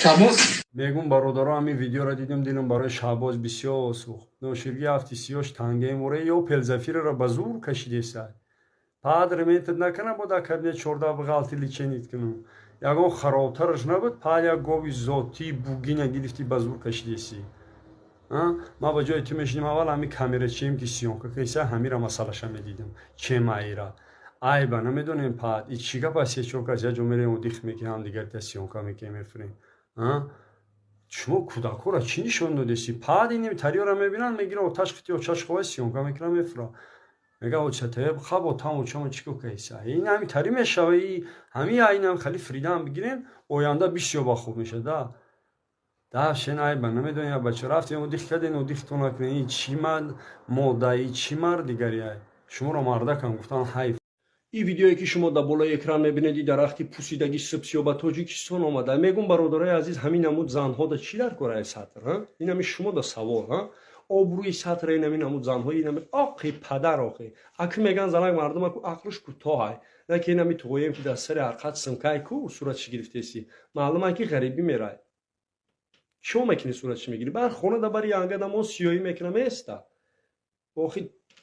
Шаҳбоз. Мегум, бародаро, ҳамин видеоро дидем, дилам барои Шаҳбоз бисёр сӯхт. Ноширги ҳафти сиёш тангаи муре ё пелзафирро ба зур кашидеса. Падр метод накана, бо дар кабинет 14 бғалти лечение кунам. Ягон харобтараш набуд, пад як гови зотии бугина гирифтӣ, ба зур кашидесӣ. Ман ба ҷои ту мешинем, аввал ҳамин камерачием, ки съёмка киса, ҳамира масъалаша медидам. Чемаира айба намедонем. Пад и чӣ гап аст? Се-чор кас як ҷо мерем, дих мекунем, ҳамдигарта съёмка мекунем, мефурем. Шумо кӯдакҳоро чӣ нишон додеси? Пад ин тариёра мебинанд, мегиранд, оташ қити очаш хова съёмка мекунам, мефура. Мега очатае хаб отам очамо чӣ кайса. Ин ҳами тари мешава, и ҳами айнам хали фридаам бигирен, оянда бисёр ба хуб мешада. Да шен айба намедонем, я бача рафтем, одих карден, одихто накунен. Ин чӣ мода, и чӣ мардигари ай? Шуморо мардакам гуфтан ҳайф. Ин видеое, ки шумо дар болои экран мебинед, и дарахти пусидаги сипсиё ба Тоҷикистон омада. Мегум, бародарои азиз, ҳамин намуд занҳо да чӣ дар кораи сатр? Инами шумо да савол. Обрӯи сатра инами намуд занҳо, инами оқи падар охи. Аки меган занак мардумаку ақлш кӯтоҳай. На ки инами туғоем, ки дар сари арқат симкай ку суратши гирифтеси. Маълум ки ғарибӣ мерай. Чио мекунӣ, суратши мегирӣ? Бар хона да бари янга дамо сиёҳӣ мекунам эста. Охи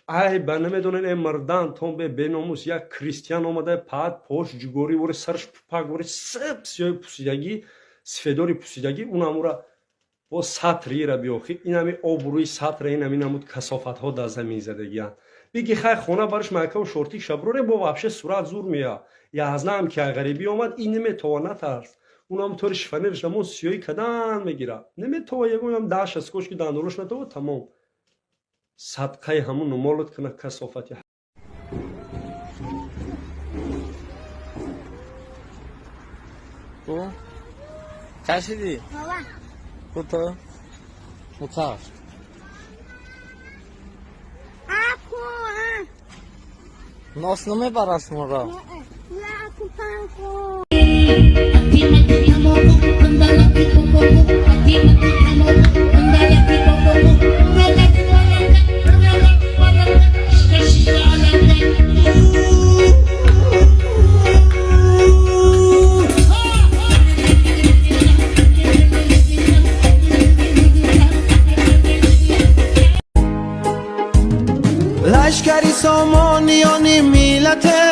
ай ба намедонед, э мардан тон бе беномус, як крестьян омада, паат пош ҷугорӣ вори, сараш пупак вори, сип сиёҳи пусидагӣ, сифедори пусидагӣ, унамура бо сатрира биёхи. Инами обрӯи сатра, инами намуд касофатҳо дар замин задагиянд. Биги хай хона барш майкаву шортик шаброре, бо вообще сурат зур мея. Язнаам ки ғарибӣ омад, ин наметова, натарс. Унам тори шифонерш намон сиёҳӣ кадан мегира. Наметова, ягонам даша скоч ки дандолош натова, тамом. Садқаи ҳамун молот куна касофати. 또? 자신이 부터 좋다. Aku, ah. Nos намебарад шуморо. Ya, aku pangku. Лашкари Сомониёни миллате,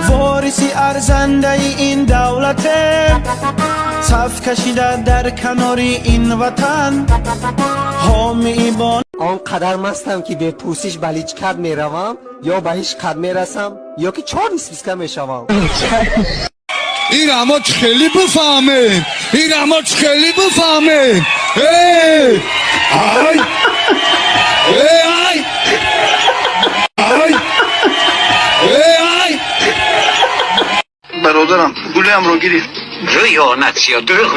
вориси арзандаи ин давлате, саф кашида дар канори ин ватан, ҳомии бо Он қадар мастам, ки бепурсиш ба личкат меравам, ё ба ҳеҷ қад мерасам, ё ки чор списка мешавам. Ира мо хеле бифаҳмем, ира мо хеле бифаҳмем. Эй ай, эй ай, ай, эй ай. Бародарам гулиамро гирифт. Рӯё натсиё дурӯғ.